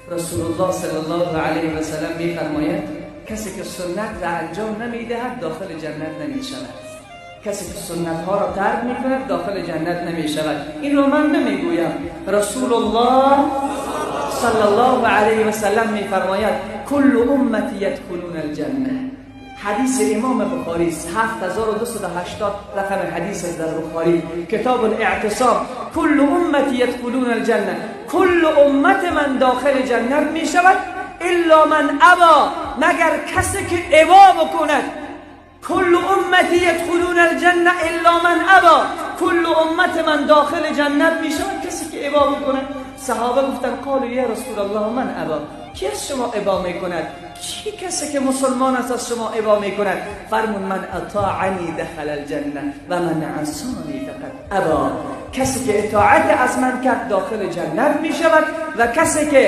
رسول الله صلی الله علیه و سلم میفرماید کسی که سنت را انجام نمیدهد داخل جنت نمیشود. کسی که سنت ها را ترک میکند داخل جنت نمیشود. این رو من نمیگویم، رسول الله صلی الله علیه و سلم میفرماید کل امتی یدخلون الجنه. حدیث امام بخاری است، 7280 رقم حدیث است در بخاری، کتاب الاعتصام. کل امتی یدخلون الجنه، کل امت من داخل جنت می شود الا من ابا، مگر کسی که ابا بکند. کل امتی یدخلون الجنه الا من ابا، کل امت من داخل جنت می شود کسی که ابا بکند. صحابه گفتن قالوا یا رسول الله من ابا، کی از شما ابا میکند؟ کی کسی که مسلمان است از شما ابا میکند؟ فرمود من اطاعنی دخل الجنه و من عصانی فقد ابا. کسی که اطاعت از من کرد داخل جنت می شود و کسی که